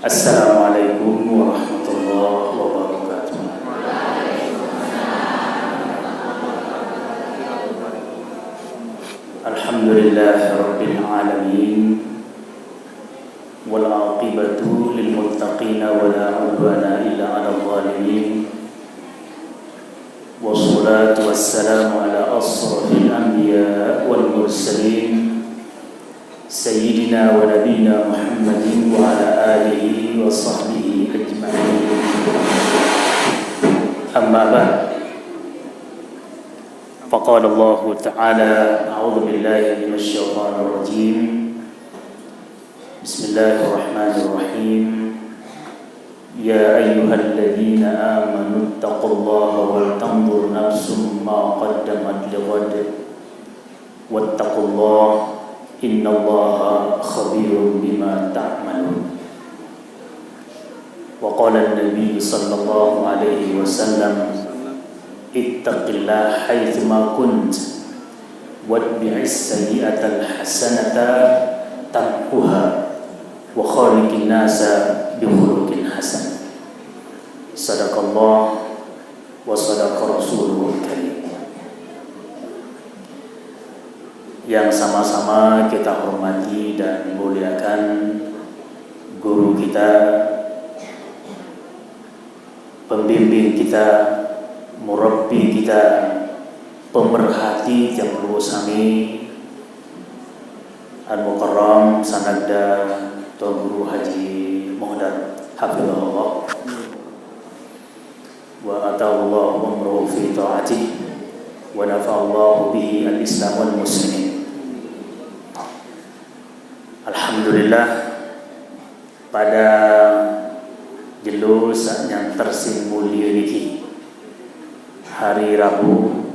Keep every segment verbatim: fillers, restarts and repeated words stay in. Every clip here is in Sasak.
Assalamualaikum warahmatullahi wabarakatuh. Alhamdulillahirabbil alamin. Wal aqibatu lil muttaqina wa la udwana illa 'alal zalimin. Wassalatu wassalamu ala asrafil anbiya wal mursalin, sayyidina wa nabiyina Muhammadin wa ala alihi wa sahbihi ajma'in. Amma ba'd. Faqala Allahu ta'ala, a'udzu billahi minasy syaithanir rajim. Bismillahirrahmanirrahim. Ya ayyuhalladzina amanu taqullaha wal tanzur nafsum ma qaddamat lighad. Wattaqullah, innallaha khabirum bima ta'malun. Wa qala an-nabi sallallahu alaihi wasallam, ittaqillaha haitsuma kunt, watbi'is sayyi'atal hasanata tamhuha, wa khaliqin nasa bi khuluqin hasan. Sadaqallah wa sadaqa rasuluhul karim. Yang sama-sama kita hormati dan muliakan guru kita, pembimbing kita, murabbi kita, pemerhati tiang pelungguh sami, Al-Mukarram Sanagda Tuan Guru Haji Muhdar, hafizahullah. Wa atahullahu umrahu fi ta'atih, wa nafa'allahu bihi al-Islam wal muslimin. Alhamdulillah, pada jelo saq nyang tersing mulie niki, hari Rabu,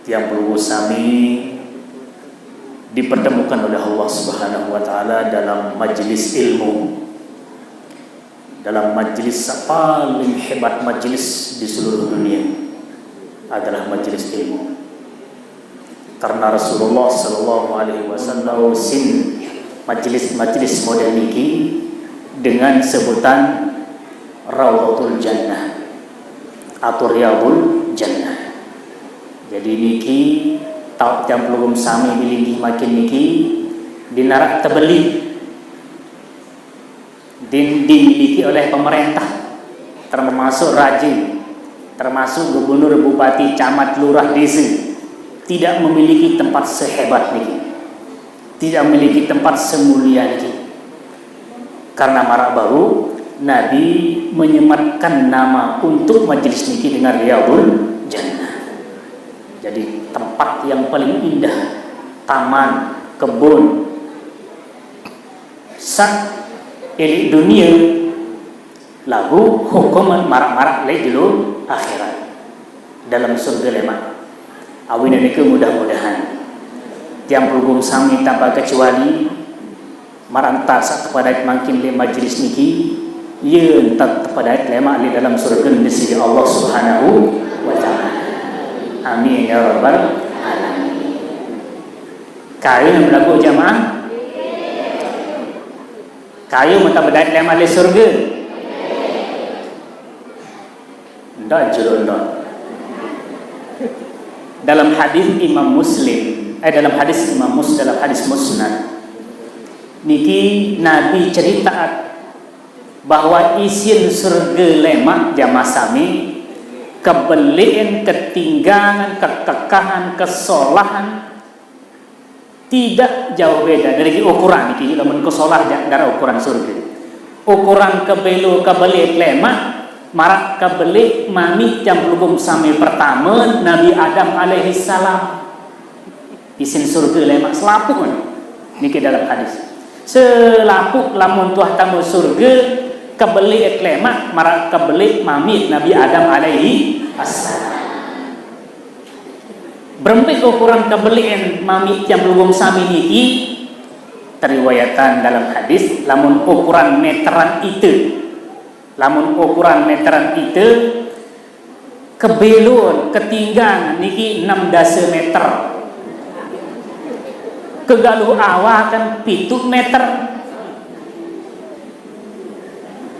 tiang pelungguh sami dipertemukan oleh Allah Subhanahu wa taala dalam majlis ilmu, dalam majlis saq paling hebat majlis di seluruh dunia adalah majlis ilmu. Karena Rasulullah sallallahu alaihi wasallam sin majlis-majlis model niki dengan sebutan Raudhatul Jannah atau Riyadul Jannah. Jadi niki tau tiang pelungguh sami bilinggih makin niki dinarak tebeli din dimiliki oleh pemerintah, termasuk raja, termasuk gubernur, bupati, camat, lurah, desa, tidak memiliki tempat sehebat niki, tidak memiliki tempat semulia niki. Karena marak baru Nabi menyematkan nama untuk majlis niki dengan Riyadul Jannah. Jadi tempat yang paling indah, taman, kebun, saq ilik dunia, laguq hukum marak-marak leq jelo akhirat, dalem surge lemaq. Awinne nike mudah-mudahan tiang pelungguh sami tanpa kecuali maraq ntar saq tepadait mangkin leq majelis niki, ie ntar tepadait lemaq leq dalem surge Deside Allah Subhanahu wa Ta'ala. Amin ya rabbal alamin. Kayun laguq jamaah? Kayun tepadait lemaq leq surge? Ndak jero ndak. Dalam hadis Imam Muslim, eh, dalam hadis Imam Mus, dalam hadis Musnad, niki Nabi ceritaat bahwa isin surge lemaq jamaah sami kebeleqn, ketinggangan, kekekahan, kesolahan, tidak jauh beda dari ukuran niki, lamun kesolah ja-, daraq ukuran surge. Ukuran kebelo kebeleq lemaq maraq kebeleq mamiq tiang pelungguh sami pertame, Nabi Adam alaihi salam. Isin surge lemaq selapuq niki dalam hadis. Selapuq lamun tuah tame surge kebeleq lemaq maraq kebeleq mamiq Nabi Adam alaihi assalam. Berembe ukuran kebeleqn mamiq tiang pelungguh sami niki? Teriwayatan dalam hadis, lamun ukuran meteran ite, lamun ukuran meteran ite, kebeloan, ketinggang niki enam dase meter. Kegaluh awa kan pitu meter.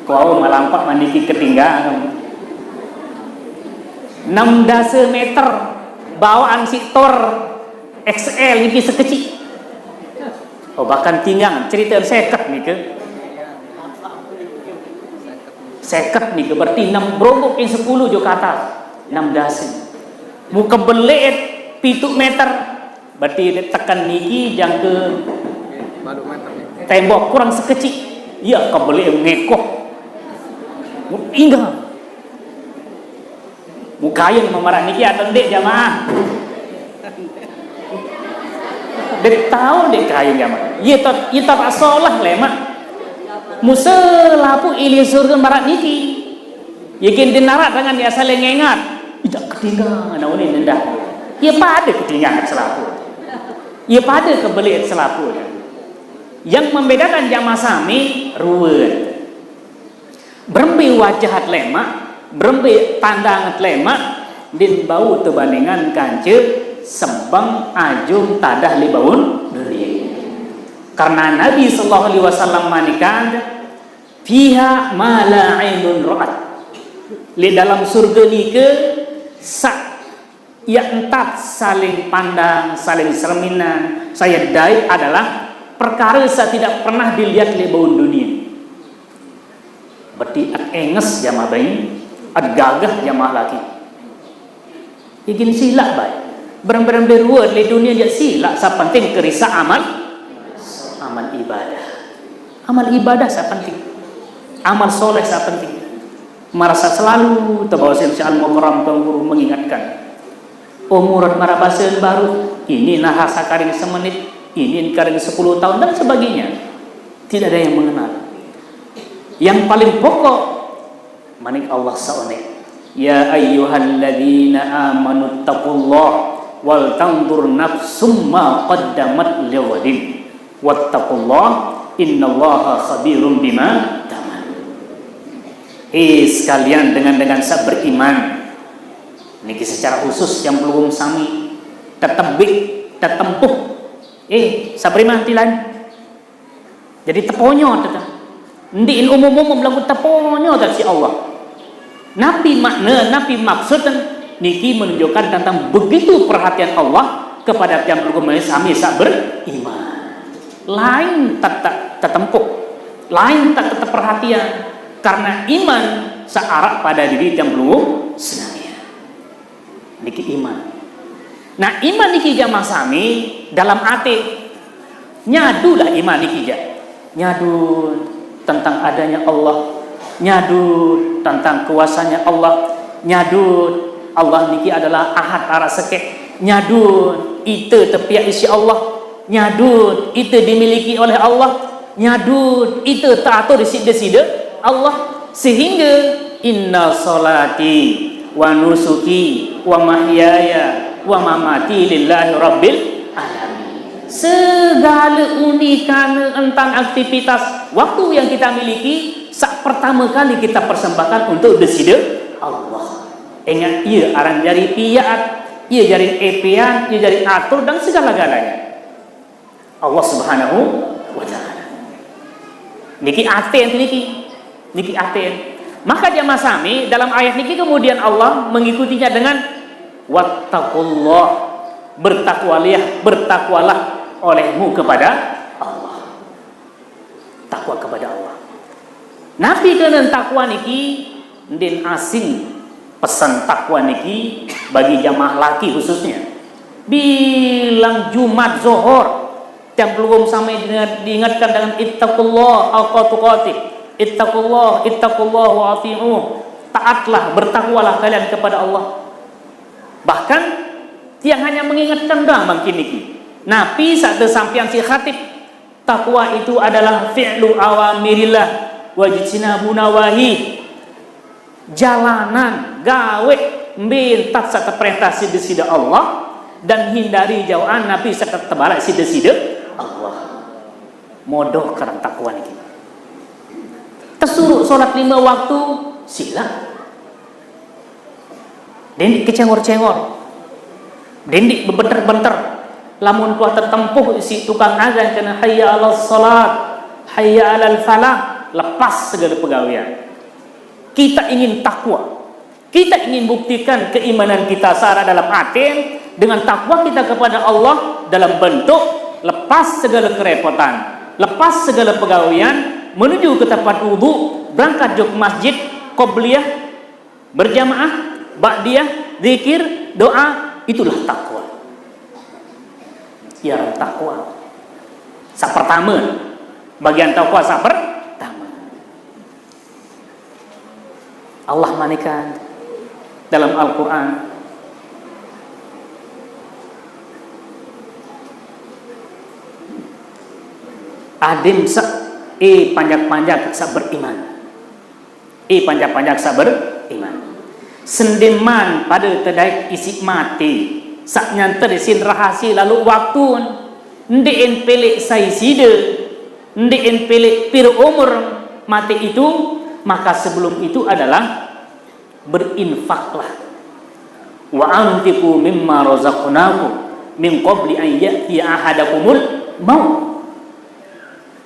Kau malampak maniki ketinggalan. Enam dasa meter bawaan si tor X L niki sekecil. Oh, bahkan tinggang cerita seket nika. Seket nika berarti enam berobok yang sepuluh jo ke atas. Enam dasa. Muka belit pitu meter. Berarti tekan niki jangka tembok kurang sekecil. Iya, kebelik ngekoh. Inggah. Mukain mamarak niki atau ndik jamaah? Dek tahu dek kain jamaah. Iya tak, iya tak solah lemak. Musa lapu ili surga marak niki. Yakin dinarak dengan dia saling ngengat. Tidak ketinggalan, nah, ini nendah. Ia pada ketinggalan selaku. Ia pada kebelit selaku. Yang membedakan jamaah sami ruwet. Berembe wajah lemak, berembe tandang lemak, din bau terbandingan kance sembang ajung tadah li baun dunia. Karena Nabi sallallahu alaihi wasallam manikan, "Fiha ma la ainun ra'at." Di dalam surga nika sak ia entat saling pandang, saling serminan, saya dait adalah perkara saya tidak pernah dilihat oleh baun dunia. Berarti at enges jamaah bayi, at gagah jamaah laki. Igin silak baik. Berang-berang berua le dunia dia silak, saya penting kerisa amal, amal ibadah. Amal ibadah saya penting. Amal soleh saya penting. Merasa selalu terbawa si Al-Mukarram Tuan Guru mengingatkan. Oh, murid marabasen baru, ini nah rasa karing semenit, ini karing sepuluh tahun dan sebagainya. Tidak ada yang mengenal. Yang paling pokok, manik Allah saonek. Ya ayyuhalladzina amanu taqullah wal tanzur nafsum ma qaddamat lighadin. Wattaqullah innallaha khabirum bima ta'malun. Eh, sekalian dengan, dengan sak beriman. Niki secara khusus yang belum sami tetebik, tetempuh. Eh, sak beriman tilan. Jadi teponyo tetap. Ndiin umum-umum lagu teponyo tak si Allah. Napi makna, napi maksud niki menunjukkan tentang begitu perhatian Allah kepada tiang pelungguh sami sak beriman. Lain tak, tak tetempuh, lain tak tetap perhatian karena iman searak pada diri tiang pelungguh senamian. Niki iman. Nah, iman niki jamaah sami dalam ati. Nyadulah iman niki ja. Nyadu tentang adanya Allah, nyadu tentang kuasanya Allah, nyadu Allah niki adalah Ahad arak sekek, nyadu ite tepiak isi Allah, nyadu ite dimiliki oleh Allah, nyadu ite teratur isi deside Allah, sehingga inna salati wa nusuki wa mahyaya wa mamati lillahi rabbil alamin. Segala unikana entang aktivitas waktu yang kita miliki, sak pertama kali kita persembahkan untuk deside Allah. Ingat, ia aran jari piaat, ia jari epian, ia jari atur dan segala-galanya. Allah Subhanahu wa Ta'ala. Niki aten niki. Niki aten. Maka jamaah sami dalam ayat niki kemudian Allah mengikutinya dengan wattaqullah. Bertakwalah, bertakwalah olehmu kepada Allah. Takwa kepada Allah. Napi kena takwa niki? Ndin asing pesan takwa niki bagi jamaah laki khususnya. Bilang Jumat Zohor, tiang pelungguh sami diingat-, diingatkan dengan ittaqullah haqqa tuqatih. Ittaqullah, ittaqullah wa ati'u. Taatlah, bertakwalah kalian kepada Allah. Bahkan tiang hanya mengingatkan doang bangkin niki. Napi sak tesampian si khatib, takwa itu adalah fi'lu awamirillah wajtinabu nawahi. Jalanan, gawe, mbin tat sak teperintah sida-sida Allah dan hindari jauhan napi sak tebarak sida-sida Allah. Modoh karang takwa niki. Tesuruh solat lima waktu, sila. Dendik kecengor-cengor. Dendik bebenter-benter. Lamun tuah tetempuh isi tukang azan kena hayya 'alas shalat, hayya 'alal falah, lepas segala pegawean. Kita ingin takwa. Kita ingin buktikan keimanan kita sara dalam atin dengan takwa kita kepada Allah dalam bentuk lepas segala kerepotan, lepas segala pegawean, menuju ke tempat wudu, berangkat jok masjid, qobliyah, berjamaah, ba'diyah, zikir, doa, itulah takwa. Ya, takwa. Sa pertama, bagian takwa sa pertama. Allah manikan dalam Al-Quran, adim sa, eh, panjak-panjak sa beriman. Eh, panjak-panjak sa beriman. Sendeman pada tedai isi mati, sa nyanter isin rahasi lalu waktun, nde'en pelek sai side, nde'en pelek pir umur mati itu, maka sebelum itu adalah berinfaklah. Wa anfiqu mimma razaqnakum min qabli an ya'tiya ahadakumul maut.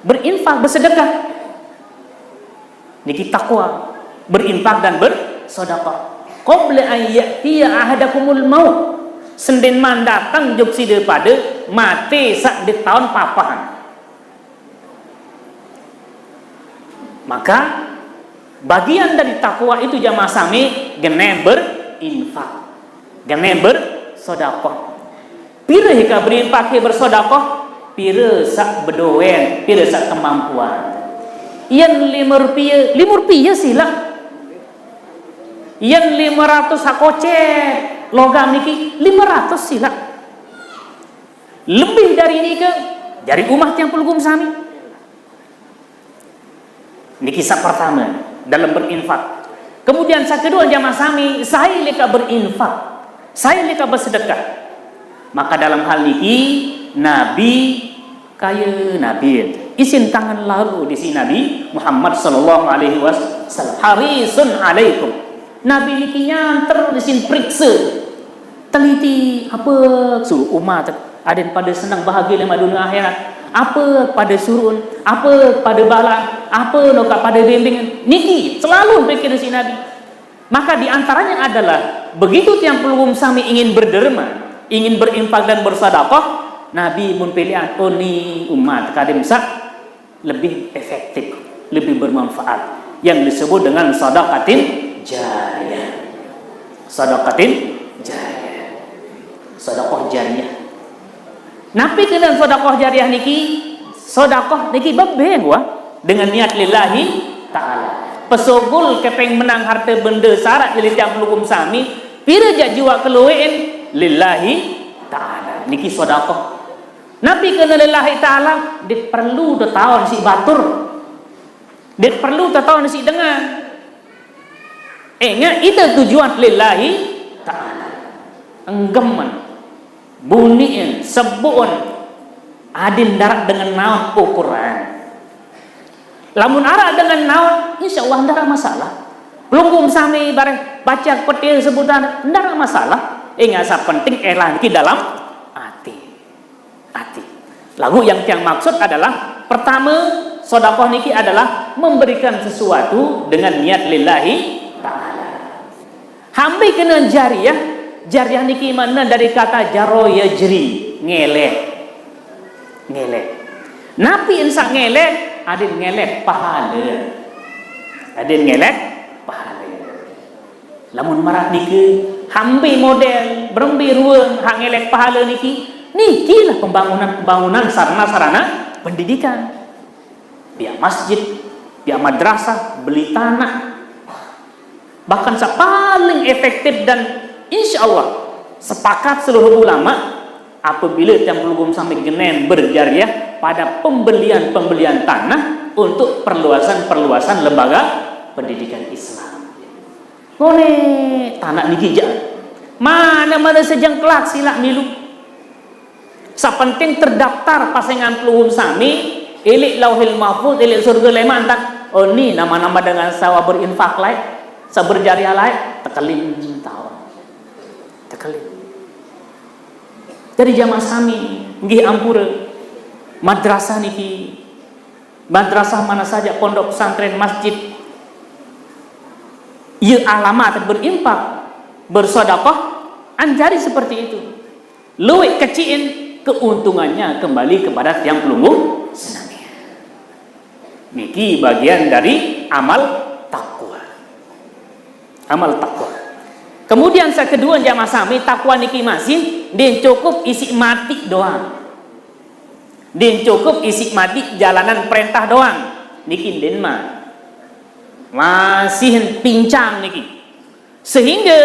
Berinfak, bersedekah. Niki takwa, berinfak dan bersedekah. Qabla an ya'tiya ahadakumul maut. Sendeman datang jok side pada mati sa di tahun papahan. Maka bagian dari takwa itu jamaah sami geneh berinfak, geneh bersedekah. Pire hika berinfak, hi bersedekah, pire sa bedoen, pire sa kemampuan. Yen lima rupiah, lima rupiah sila. Yen lima ratus sakoce logam niki, lima ratus sila. Lebih dari niki, dari umat yang pelugum sami. Niki sa pertama dalam berinfak. Kemudian sa kedua jamaah sami, sai leka berinfak, sai leka bersedekah. Maka dalam hal niki Nabi kaya Nabi isin tangan lalu di si Nabi Muhammad sallallahu alaihi wasallam. Harisun alaikum. Nabi niki nyanter di sin periksa. Teliti apa suruh umat aden pada senang bahagia dalam dunia akhirat. Apa pada surun, apa pada balang, apa noka pada bimbingan. Niki selalu pikir si Nabi. Maka di antaranya adalah begitu tiang pelugum sami ingin berderma, ingin berinfak dan bersedekah, Nabi mun pilihan, oh ni umat kadim sa lebih efektif, lebih bermanfaat. Yang disebut dengan sadaqatin jariyah. Sadaqatin jariyah. Sadaqah jariyah. Napi kena sadaqah jariyah niki? Sadaqah niki bebeng wah dengan niat lillahi ta'ala. Pesogol kepeng menang harta benda sarat jadi tiang pelugum sami, pira jak jiwa kelueen lillahi ta'ala. Niki sadaqah. Napi kena lillahi ta'ala, dit perlu tetaon si batur. Dit perlu tetaon si dengan. Ingat, itu tujuan lillahi ta'ala. Enggemen, bunyiin, sebutin, adin darat dengan naon ukuran. Lamun arak dengan naon, insya Allah ndak masalah. Pelunggung sami bareh baca petir sebutan, ndak masalah. Ingat, sa penting elah niki dalam ati. Ati. Lagu yang tiang maksud adalah, pertama, sodakoh niki adalah memberikan sesuatu dengan niat lillahi ta'ala. Hambi kena jariah, jariah niki mana dari kata jaro yajri, ngelek. Ngelek. Napi ensak ngelek? Adin ngelek pahala. Adin ngelek pahala. Lamun marak niki, hambi model, berembi ruang, hak ngelek pahala niki, nikilah pembangunan-pembangunan sarana-sarana pendidikan. Pihak masjid, pihak madrasah, beli tanah. Bahkan sa paling efektif dan insya Allah sepakat seluruh ulama, apabila tiang pelugum sami genen berjariah pada pembelian-pembelian tanah untuk perluasan-perluasan lembaga pendidikan Islam. Ngone tanah niki ja. Mana-mana sejengklak silak milu. Sapenting terdaftar pasengan pelugum sami, ilik Lauhil Mahfuz, ilik surga lema entan. Oh, ni nama-nama dengan sawa berinfak lai, sa berjariah lai, tekelin tahu. Tekelin. Jadi jamaah sami, nggih ampura. Madrasah niki, madrasah mana saja, pondok pesantren, masjid, ieu alamat berinfak, bersedekah, anjari seperti itu. Luwih keciin, keuntungannya kembali kepada tiang pelungguh senamian. Niki bagian dari amal takwa. Amal takwa. Kemudian yang kedua, jamaah sami, takwa niki masih ndak cukup isik mati doang. Ndak cukup isik mati jalanan perintah doang. Niki ndak mah. Masih pincang niki. Sehingga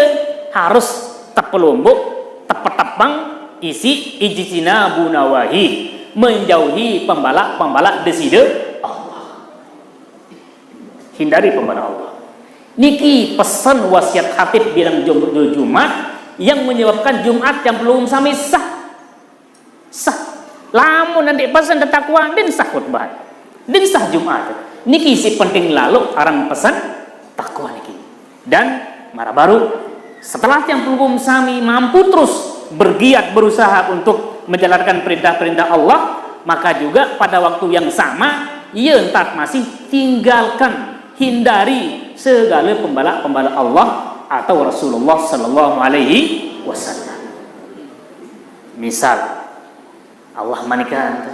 harus tepelumbuk, tepetepang isik ijtinabu nawahi, menjauhi pembalak-pembalak deside Allah. Hindari pembalak Allah. Niki pesan wasiat khatib bilang Jum-, Jumat yang menyebabkan Jumat yang belum sami sah. Sah. Lamun ndak pesan takwa, ndak sah khutbah. Ndak sah Jumat. Niki sing penting lalu aran pesan takwa niki. Dan mara baru, setelah tiang pelungguh sami mampu terus bergiat berusaha untuk menjalankan perintah-perintah Allah, maka juga pada waktu yang sama, ia entat masih tinggalkan, hindari segala pembalak-pembalak Allah atau Rasulullah sallallahu alaihi wasallam. Misal, Allah manika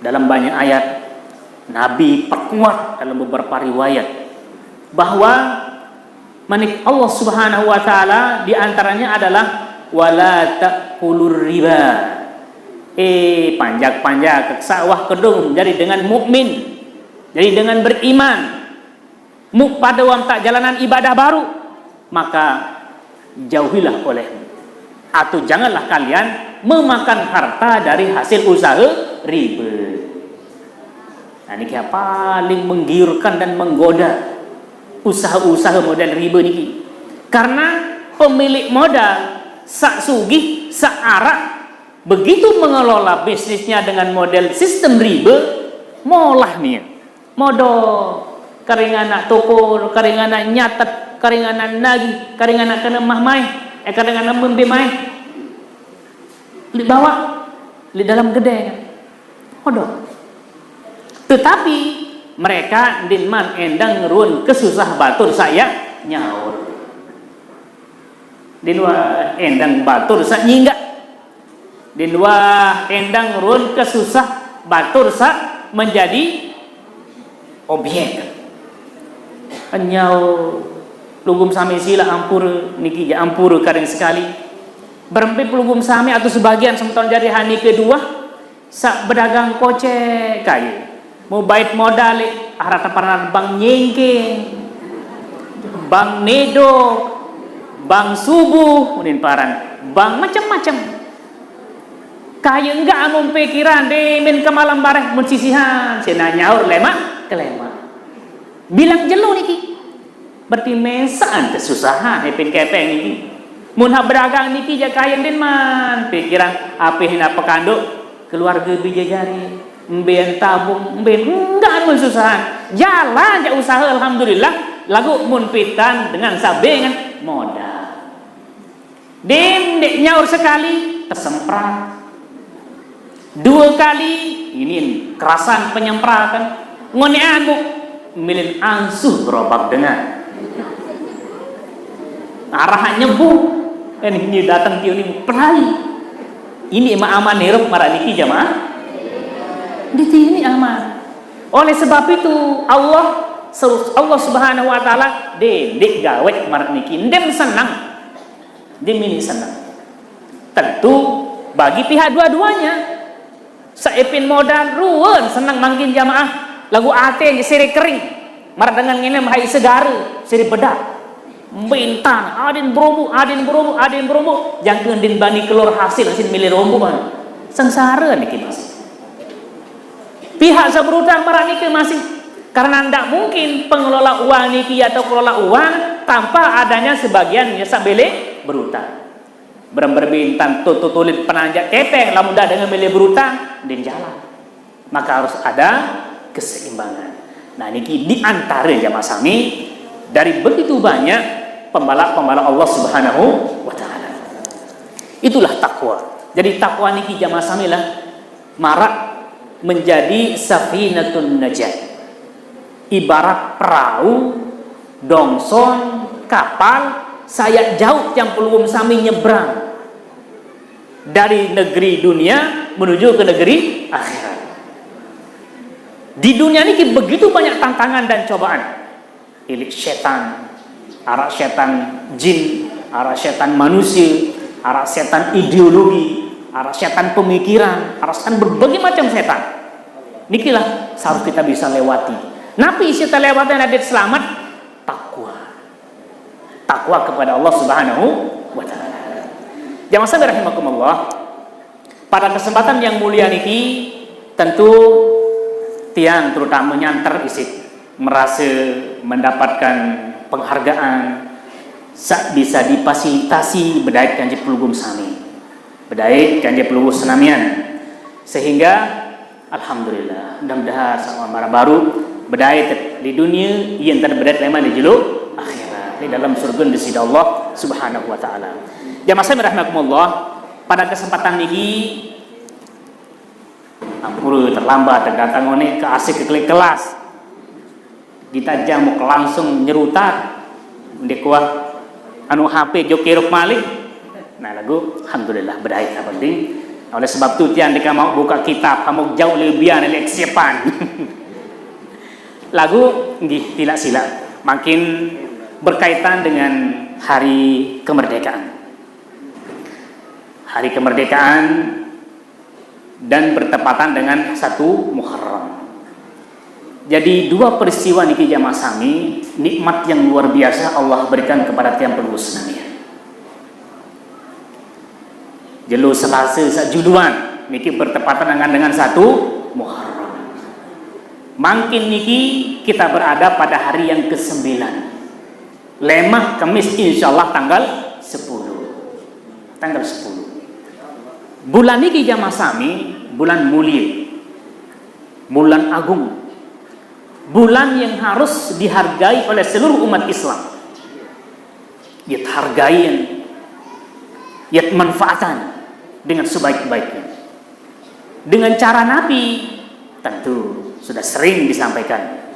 dalam banyak ayat, Nabi perkuat dalam beberapa riwayat bahwa manik Allah Subhanahu wa taala di antaranya adalah wala ta'kulur riba. Eh, panjak-panjak sawah kedung jadi dengan mukmin, jadi dengan beriman. Mu pada wam tak jalanan ibadah baru, maka jauhilah olehmu, atau janganlah kalian memakan harta dari hasil usaha riba. Nah, niki paling menggiurkan dan menggoda usaha-usaha model riba niki. Karena pemilik modal sak sugih, sak arak, begitu mengelola bisnisnya dengan model sistem riba, molah nih. Modal, karing anak toko, karing anak nyatet, karing anak nagih, karing anak kena mah maeh, eh, karing anak membe maeh. Di bawah, di dalam gede. Modal. Tetapi mereka ndak man endang ruan kesusah batur saya nyaur. Ndak endang batur saya nyingga. Ndak endang ruan kesusah batur sa menjadi objek. Enyau pelungguh sami sila ampur niki ja ampur kadang sekali. Berempi pelungguh sami atau sebagian semeton jadi hani kedua sa berdagang kocek kayu. Mau bait modal, eh, arah teparan Bang Nyengking, Bang Nedo, Bang Subuh, unin paran, Bang macam-macam. Kaya enggak amun pikiran, demin ke malam bareh, mun sisihan, sina nyaur lemak, ke lemak. Bilang jelo niki. Berarti mesaan kesusahan, hepin kepeng niki. Mun hak berdagang niki, ja kaya din man, pikiran, apih hina pekanduk, keluarga bijajari, mben tabung, mben enggak anu susahan. Jalan ja usaha, alhamdulillah, lagu mun pitan dengan sabengan modal. Dim, dek nyaur sekali, kesemprat. Dua kali, ini kerasan penyempratan. Ngonean, Bu, milin ansuh gerobak dengan. Arah nyebu, eh, ini datang tiu ini pelai. Ini mah aman hirup marak niki jamaah. Di sini aman. Oleh sebab itu Allah seru-, Allah Subhanahu wa taala dendik gawet marak niki. Ndem senang. Ndem ini senang. Tentu bagi pihak dua-duanya. Saepin modal ruan senang mangkin jamaah. Lagu ate siri kering. Marak dengan ngene mahai segara siri bedak. Bintan, adin berombu, adin berombu, adin berombu. Jangka din bani keluar hasil, hasil milih rombu, kan. Sengsara niki masih. Pihak seberutang marak niki masih. Karena ndak mungkin pengelola uang niki atau kelola uang tanpa adanya sebagian nyesap bele berutang. Berem berbintan tutut tulit penanjak kepeng, lamun ndak dengan milih berutang, din jalan. Maka harus ada keseimbangan. Nah, niki di antara jamaah sami dari begitu banyak pembalak-pembalak Allah Subhanahu wa taala. Itulah takwa. Jadi takwa niki jamaah sami lah marak menjadi safinatun najat. Ibarat perahu, dongson, kapal, saya jauh tiang pelungguh sami nyebrang dari negeri dunia menuju ke negeri akhirat. Di dunia ini begitu banyak tantangan dan cobaan. Ilik setan, arak setan jin, arak setan manusia, arak setan ideologi, arak setan pemikiran, arak setan berbagai macam setan. Nikilah harus kita bisa lewati. Napi kita lewati, adik selamat? Takwa. Takwa kepada Allah Subhanahu wa taala. Jamaah sekalian rahimakumullah, pada kesempatan yang mulia niki, tentu tiang terutama nyanter isik merasa mendapatkan penghargaan sak bisa difasilitasi bedait kance pelungguh sami, bedait kance pelungguh senamian, sehingga alhamdulillah, mudah-mudahan sama marah baru bedait di dunia, iya ntar bedait leman di julu akhirat, di dalam surga di sisi Allah Subhanahu wa taala. Jamaah sekalian rahimakumullah, pada kesempatan niki, ampun terlambat datang, ngoni ke asik ke kelas. Kita jam mau langsung nyerutat, dia kuah anu H P jok keruk malik. Nah, lagu alhamdulillah bedait yang penting. Oleh sebab tu tiang deka mau buka kitab, kamu jauh lebih biar lek siapan. Lagu nggih, tidak silap. Makin berkaitan dengan hari kemerdekaan. Hari kemerdekaan dan bertepatan dengan satu Muharram. Jadi dua peristiwa niki jamaah sami, nikmat yang luar biasa Allah berikan kepada tiang pelungguh senamian. Jelo Selasa sak juluan niki bertepatan dengan, dengan satu Muharram. Mangkin niki kita berada pada hari yang kesembilan. Lemah Kemis, insyaallah tanggal sepuluh. Tanggal sepuluh. Bulan niki jamaah sami, bulan mulia. Bulan agung. Bulan yang harus dihargai oleh seluruh umat Islam. Yat hargain, yat manfaatan dengan sebaik-baiknya. Dengan cara napi, tentu sudah sering disampaikan.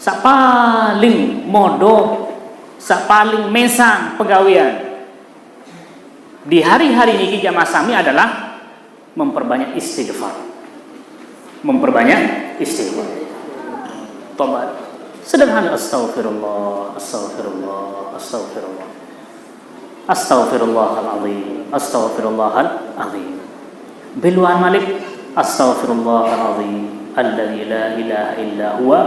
Sak paling modok, sak paling mesang pegawean di hari-hari niki jamaah sami adalah memperbanyak istighfar. Memperbanyak istighfar. Tobat. Sederhana, astaghfirullah, astaghfirullah, astaghfirullah. Astaghfirullahaladzim, astaghfirullahaladzim. Biluan malik, astaghfirullahaladzim, alladzi la ilaha illa huwa,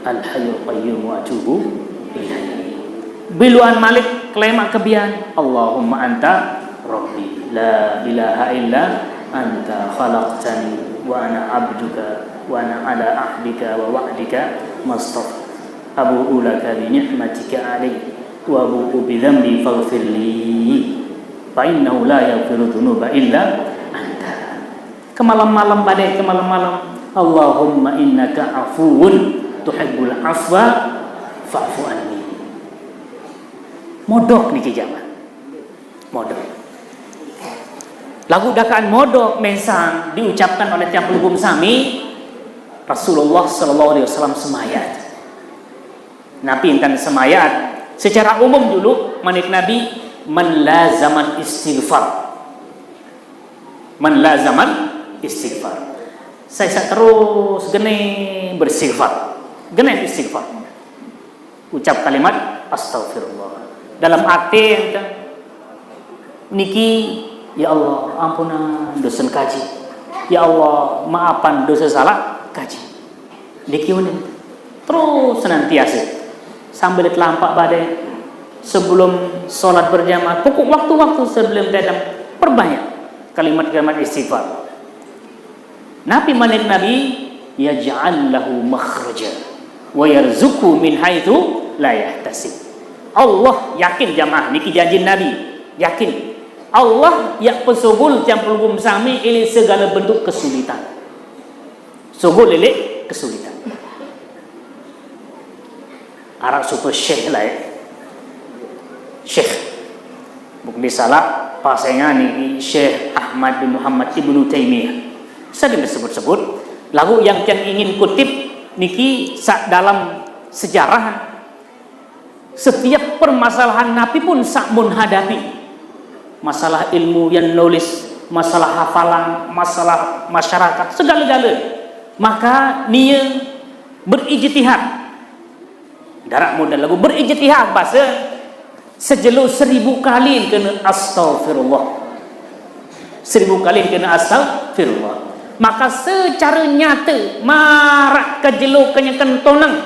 al hayyul qayyum, wa atubu ilaih. Biluan malik, kelema kebian, Allahumma anta rabbi, la ilaha illa anta khalaqtani, wa ana abduka, wa ana ala ahdika wa wa'dika mastata'tu. Abu'u laka bi ni'matika alai, wa abu'u bi dzambi faghfirli, fa innahu la yaghfiru dzunuba illa anta. Kemalam-malam badai, kemalam-malam, Allahumma innaka afuwun tuhibbul afwa fa'fu anni. Modok niki jamaah. Modok. Lagu dakaan modok mesang diucapkan oleh tiang pelungguh sami, Rasulullah sallallahu alaihi wasallam semayat. Napi intan semayat? Secara umum dulu, manik Nabi, man lazamal istighfar. Man lazamal istighfar. Saya sa terus gene beristighfar. Gene istighfar. Ucap kalimat astaghfirullah. Dalam arti ente niki, ya Allah, ampunan dosa kaji. Ya Allah, maafan dosa salah kaji. Niki unin. Terus senantiasa. Sambil telampak badai. Sebelum sholat berjamaah. Pokok waktu-waktu sebelum datang. Perbanyak kalimat-kalimat istighfar. Napi manik Nabi, yaj'al lahu makhraja wa yarzuqhu min haitsu la yahtasib. Allah yakin jamaah niki janji Nabi, yakin. Allah yak pesugul tiang pelungguh sami ilik segala bentuk kesulitan. Sugul ilik kesulitan. Arak supa syekh lah ya. Syekh. Buk di salah. Pasengan ni Syekh Ahmad bin Muhammad Ibnu Taimiyah. Sering disebut-sebut. Lagu yang yang ingin kutip niki sa-, dalam sejarah, setiap permasalahan Nabi pun sak mun hadapi. Masalah ilmu yang nulis, masalah hafalan, masalah masyarakat, segala-gala. Maka nia berijtihad. Darak modal lagu berijtihad bahasa sejelo seribu kali kena astagfirullah. Seribu kali kena astagfirullah. Maka secara nyata marak kejelo kenyeken tonang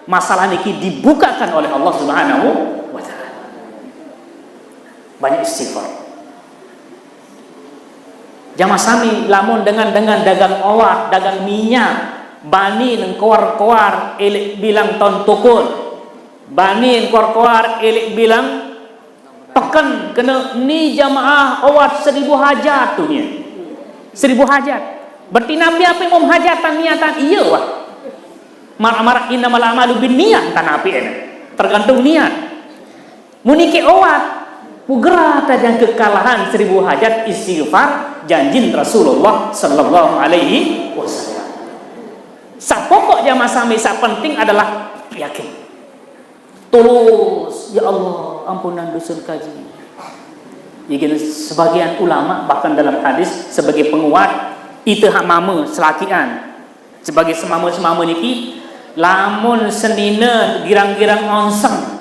masalah niki dibukakan oleh Allah Subhanahu wa taala. Banyak istighfar. Jamaah sami, lamun dengan-dengan dagang owat, dagang minyak, bani nengkoar-koar ilik bilang ton tukun, bani nengkoar-koar ilik bilang peken kena ni jamaah owat seribu hajat tu nia. Seribu hajat. Berarti napi api mom hajatan niatan iya wah. Marak-marak innamal a'malu bin niat tan api ini. Tergantung niat. Munike owat, mugera tajang kekalahan seribu hajat istighfar janjin Rasulullah sallallahu alaihi wasallam. Sapokok jamaah sami, sak penting adalah yakin. Tulus, ya Allah, ampunan dosa kaji. Jadi sebagian ulama bahkan dalam hadis sebagai penguat, ite hak mama selakian. Sebagai semama-semama niki, lamun senina girang-girang onseng,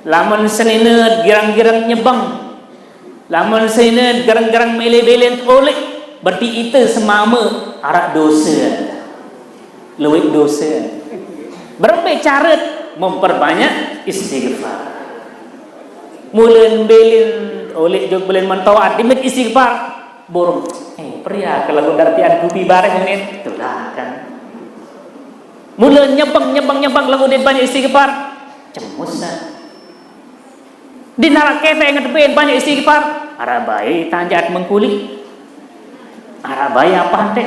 lamun senina girang-girang nyebeng, lamun senina girang-girang mele-belen oleh, berarti ite semama arak dosa. Luwih dosa. Berembe caret memperbanyak istighfar. Mulen belen oleh jog belen mentoat dimit istighfar. Burung. Eh, pria kalau dartian dupi bareng ini. Itulah kan. Mula nyebeng, nyebeng, nyebeng lagu dia banyak istighfar. Cemusan. Di neraka kita ingat ben banyak istighfar. Arabai tanjat mengkuli. Arabai apa ante?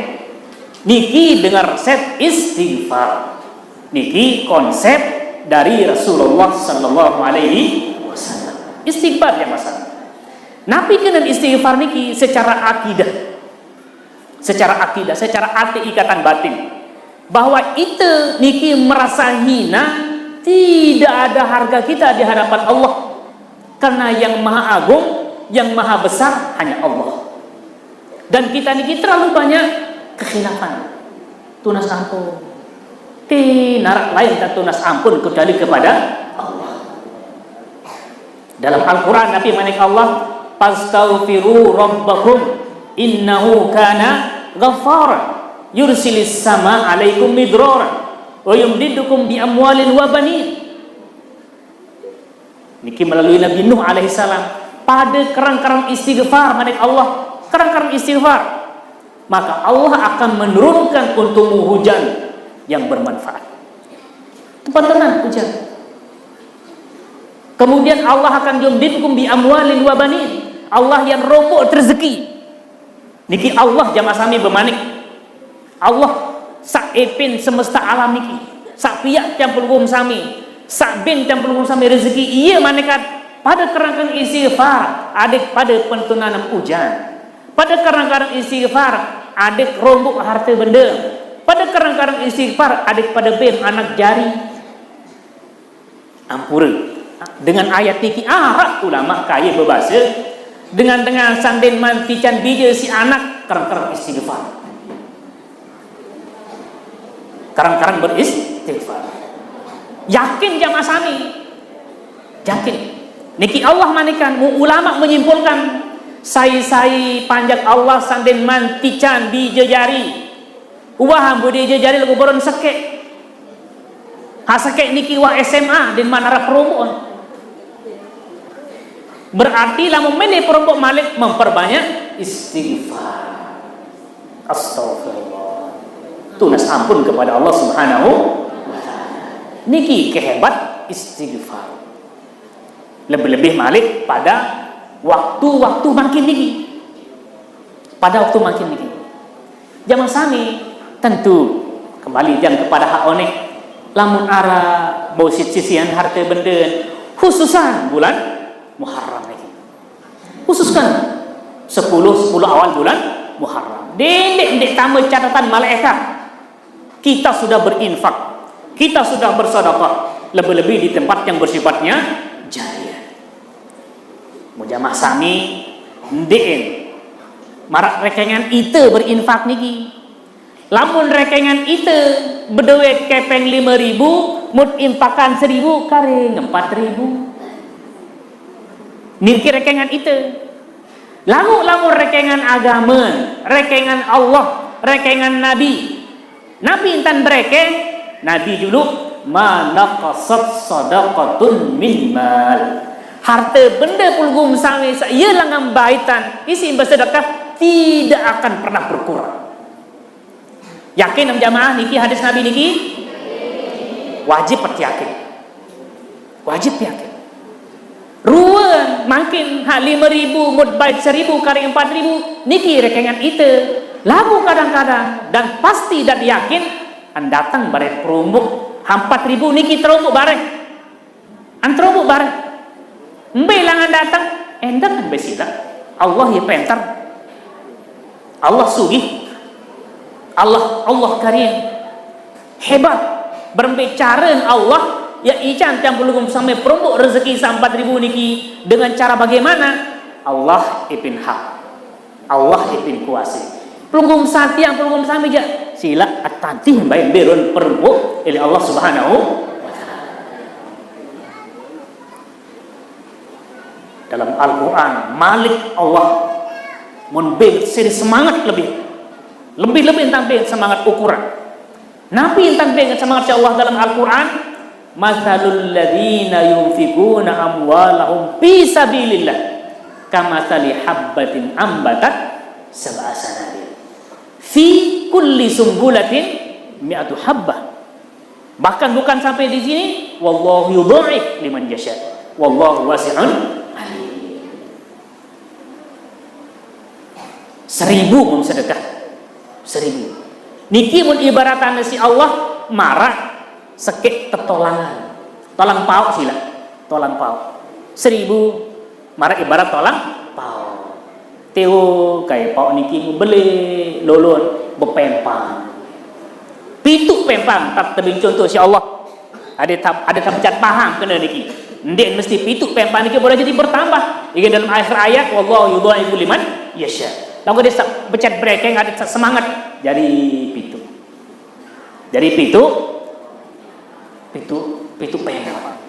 Niki dengar resep istighfar. Niki konsep dari Rasulullah sallallahu alaihi wasallam. Istighfar ya masalah. Napi kenen istighfar niki secara akidah? Secara akidah, secara ati ikatan batin. Bahwa ite niki merasa hina, tidak ada harga kita di hadapan Allah. Karena yang maha agung, yang maha besar hanya Allah. Dan kita niki terlalu banyak kekhilafan. Tunas ampun. Ti narak lain tak tunas ampun kecuali kepada Allah. Dalam Al-Quran Nabi manik Allah, "Fastaghfiru rabbakum innahu kana ghaffara yursilis sama alaikum midrara wa yumdidukum bi amwalin wa banin." Niki melalui Nabi Nuh alaihissalam. Pada kerang-kerang istighfar manik Allah, kerang-kerang istighfar, maka Allah akan menurunkan untukmu hujan yang bermanfaat. Tempat tenang hujan. Kemudian Allah akan yumdidkum bi amwalin wa banin. Allah yang rombok rezeki. Niki Allah jamaah sami bemanik. Allah sak epin semesta alam niki. Sak piak campur gum sami. Sak bin campur gum sami rezeki. Iya manekat pada kerangkang istighfar. Adik pada pentunanan hujan. Pada kerangkang istighfar. Adik rombok harta benda. Pada kerangkang istighfar. Adik pada bin anak jari. Ampura. Dengan ayat niki arak ulama kaya bebasa, dengan-dengan sandin mantican bija si anak kerang-kerang istighfar. Kerang-kerang beristighfar. Yakin jamaah sami. Yakin. Niki Allah manikan, mu ulama menyimpulkan, sai-sai panjak Allah sandin mantican bija jari. Wah, ambu dia jari lagu boron sekek. Ha sekek niki wah S M A din manara perumbuk. Berarti lamun mene perumbuk malik memperbanyak istighfar. Astagfirullah. Tunas ampun kepada Allah Subhanahu wa taala. Niki kehebat istighfar. Lebih-lebih malik pada waktu-waktu makin niki. Pada waktu makin niki. Jamaah sami tentu kembali jang kepada hak onek. Lamun ara bau sisian harta benda, khususan bulan Muharram niki. Khususkan sepuluh, sepuluh awal bulan Muharram. Ndeq, ndeq tambah catatan malaikat. Kita sudah berinfak, kita sudah bersedekah, lebih-lebih di tempat yang bersifatnya jariah. Mujamaah sami, ndeq maraq rekengan ite berinfak niki. Lamun rekengan ite bedoe kepeng lime ribu, mut infakan seribu, karing empat ribu. Niki rekengan ite. Laguq lamun rekengan agame, rekengan Allah, rekengan Nabi. Napi entan berekeng? Nabi juluq, "Ma naqasat shadaqatun min mal." Harte bende pelungguh sami saq ie langan baitan isiq besedekah tidak akan pernah berkurang. Yakin jamaah niki hadis Nabi niki? Wajib yakin. Wajib yakin. Ruen mangkin hak lime ribu, mut bait seribu, karing empat ribu, niki rekengan ite. Laguq kadang-kadang dan pasti dan yakin, en dateng bareh perumbuk, empat ribu niki terumbuk bareh. Antromu bareng. Mbe langan dateng, endah mbe sila. Allah ye penter. Allah sugih. Allah, Allah karim. Hebat. Berembe care Allah, ya ican tiang pelungguh sami perumbuk rezeki sampat ribu niki dengan cara bagaimana? Allah ipin hak. Allah ipin kuase. Pelungguh satiang, pelungguh sami jaq. Silaq atantih mbe ruen perumbuk oleh Allah Subhanahu wa Ta'ala. Dalam Al-Quran, Malik Allah mun beng seri semangat lebih. Lebih-lebih entan beng semangat ukuran. Napi entan beng semangat siq Allah dalam Al-Quran? "Matsalul ladzina yunfiquna amwalahum fi sabilillah kamatsali habbatin ambatat sab'a sanabil. Fi kulli sumbulatin mi'atu habbah." Bahkan bukan sampai di sini, "Wallahu yudha'if liman yasha. Wallahu wasi'un alim." Seribu mun sedekah. Seribu. Niki mun ibaratane siq Allah maraq sekeq tetolangan. Tolang paoq silaq. Tolang paoq. Seribu maraq ibarat tolang paoq. Teo kai paoq niki mun beleq lolon bepempang. Pituq pempang, taq tebeng contoh siq Allah. Ade ta-, ade tabecat paham kene niki. Ndeq mesti pituq pempang niki boleh jadi bertambah. Niki dalam akhir ayat, "Wallahu yudhaifu liman yasha." Laguq ade saq becat berekeng, ade saq semangat jari pituq. Jari pituq, pituq, pituq pempang.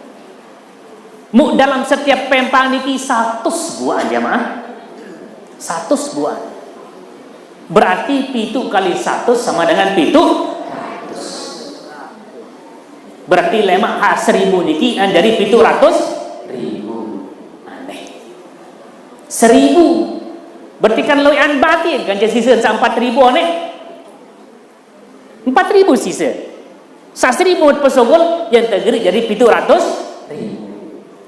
Mu dalam setiap pempang niki satus buaq jamaah. Satus buaq. Berarti pituq kali satus sama dengan pituq ratus. Berarti lemaq hak seribu niki kan jari pituq ratus ribu. Aneh. Seribu. Berarti kan lueqan batin kan jari sisen saq empat ribu aneh. Empat ribu sise. Saq seribu pesogol, yang tegeri jadi pituq ratus ribu.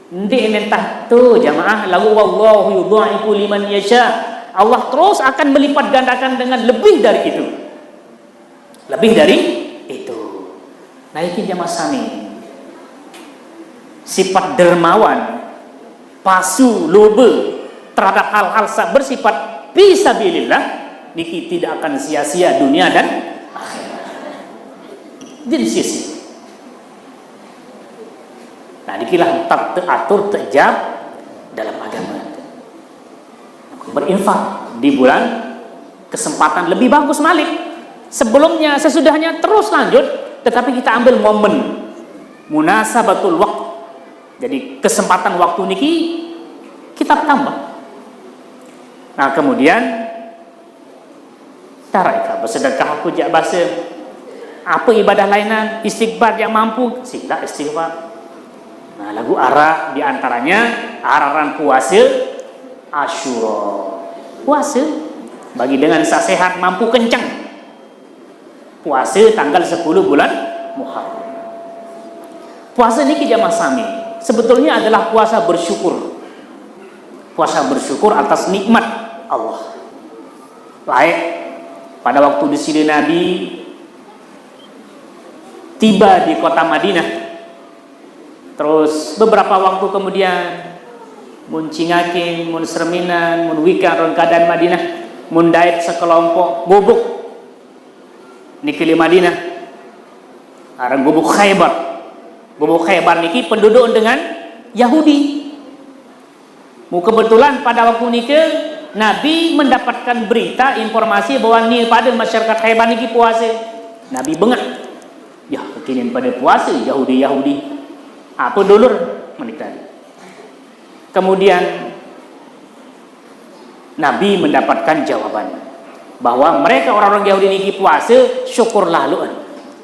Ndeq mentah tu jamaah, laguq wallahu yudhaifu liman yasha. Allah terus akan melipat gandakan dengan lebih dari itu. Lebih dari itu. Nah, iki jamaah sami. Sifat dermawan, pasu, lobe terhadap hal-hal saq bersifat fi sabilillah, niki tidak akan sia-sia dunia dan akhirat. Jadi sia-sia. Nah, nikilah tetep teatur, tejap dalam agama. Berinfak di bulan kesempatan lebih bagus malik. Sebelumnya, sesudahnya terus lanjut, tetapi kita ambil momen munasabatul waktu. Jadi kesempatan waktu niki kita tambah. Nah, kemudian, "Tara ika besedekah aku jaq base. Ape ibadah lainan? Istighfar jaq mampu." Silaq istighfar. Nah, laguq araq di antaranya aran puase Asyura. Puase bagi dengan saq sehat mampu kenceng. Puase tanggal sepuluh bulan Muharram. Puase niki jamaah sami sebetulnya adalah puasa bersyukur. Puasa bersyukur atas nikmat Allah. Laeq pada waktu Deside Nabi tiba di kota Madinah, terus beberapa waktu kemudian Mun Cingakeng, mun Serminan, mun Wikan ron kadan Madinah, mun Daet sekelompok gubuk niki di Madinah. Aran gubuk Khaybar. Gubuk Khaybar niki penduduk dengan Yahudi. Mu kebetulan pada waktu niki Nabi mendapatkan berita, informasi bahwa ni pada masyarakat Khaybar niki puasa. Nabi bengah. Ya, kekinian pada puasa Yahudi-Yahudi. Apa dulur? Menikah. Kemudian Nabi mendapatkan jawaban bahwa mereka orang-orang Yahudi niki puasa, syukur laluan,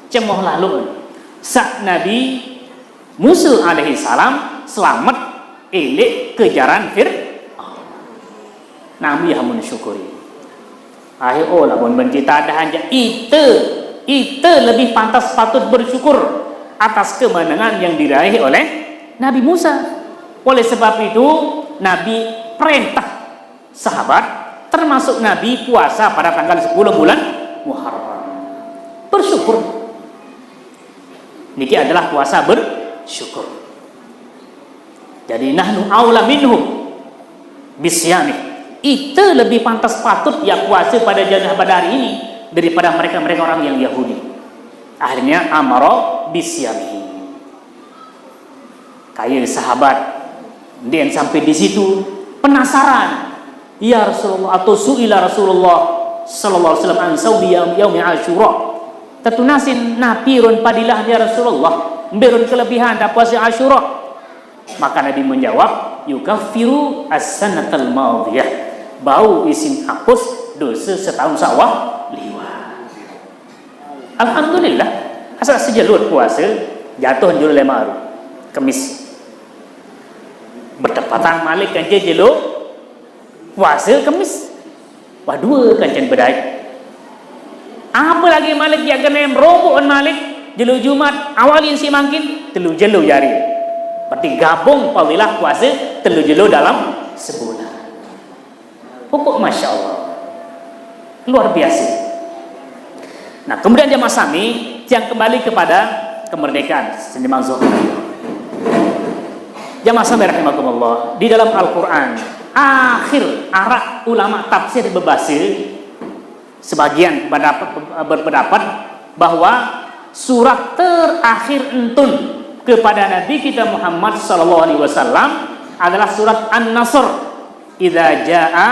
cemoh laluan. Sak Nabi Musa alaihi salam selamat elek kejaran Fir'aun. Nabi hamun syukuri. Akhir oh lah pun benci tadah aja. Ite, ite lebih pantas patut bersyukur atas kemenangan yang diraih oleh Nabi Musa. Oleh sebab itu, Nabi perintah sahabat, termasuk Nabi, puasa pada tanggal sepuluh bulan Muharram. Bersyukur. Niki adalah puasa bersyukur. Jadi, nahnu aula minhum bisyami. Ite lebih pantas patut ya puasa pada janah pada hari ini daripada mereka-mereka orang yang Yahudi. Akhirnya amara bisyami. Kaya sahabat, dan sampai di situ penasaran. Ya Rasulullah, atau su'ila Rasulullah sallallahu alaihi wasallam an saumi yaum-, yaumi Asyura. Tetunasin napi ron padilah ya Rasulullah, mbe ron kelebihan dah puasa Asyura. Maka Nabi menjawab, yukaffiru as-sanatal madiyah. Bau isin hapus dosa setahun sawah liwat. Alhamdulillah, asal sejelut puasa, jatuh julu lima hari. Kemis. Bertepatan malik kan jelo puasa Kemis. Wah, dua kan jen bedai. Apa lagi malik ya kena roboh malik jelo Jumat, awalin si mangkin, telu jelo jari. Berarti gabung fadilah puasa telu jelo dalam sebulan. Pokok Masya Allah. Luar biasa. Nah, kemudian jamaah sami yang kembali kepada kemerdekaan, seni mansuh. Jamaah sami rahimakumullah, di dalam Al-Quran, akhir arak ulama tafsir bebasa, sebagian berpendapat, berpendapat bahwa surat terakhir entun kepada Nabi kita Muhammad sallallahu alaihi wasallam adalah surat An-Nasr. Idza jaa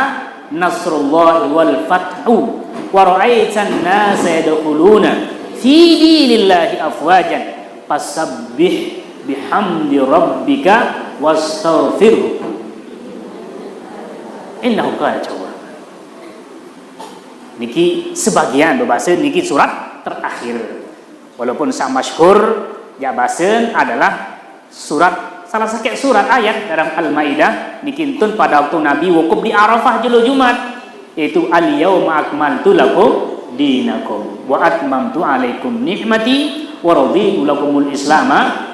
nasrullahi wal fathu wa ra'aitan nasa yadkhuluna fi dinillahi afwajan fasabbih bihamdi rabbika wastaghfirhu innahu kana tawwaba. Niki sebagian berbahasa niki surat terakhir. Walaupun sak masyhur, jak basen adalah surat, salah sakit surat ayat dalam Al-Maidah, niki entun pada waktu Nabi wukuf di Arafah jelo Jumat, yaitu al-yauma akmaltu lakum dinakum wa atmamtu alaikum ni'mati wa raditu lakumul islama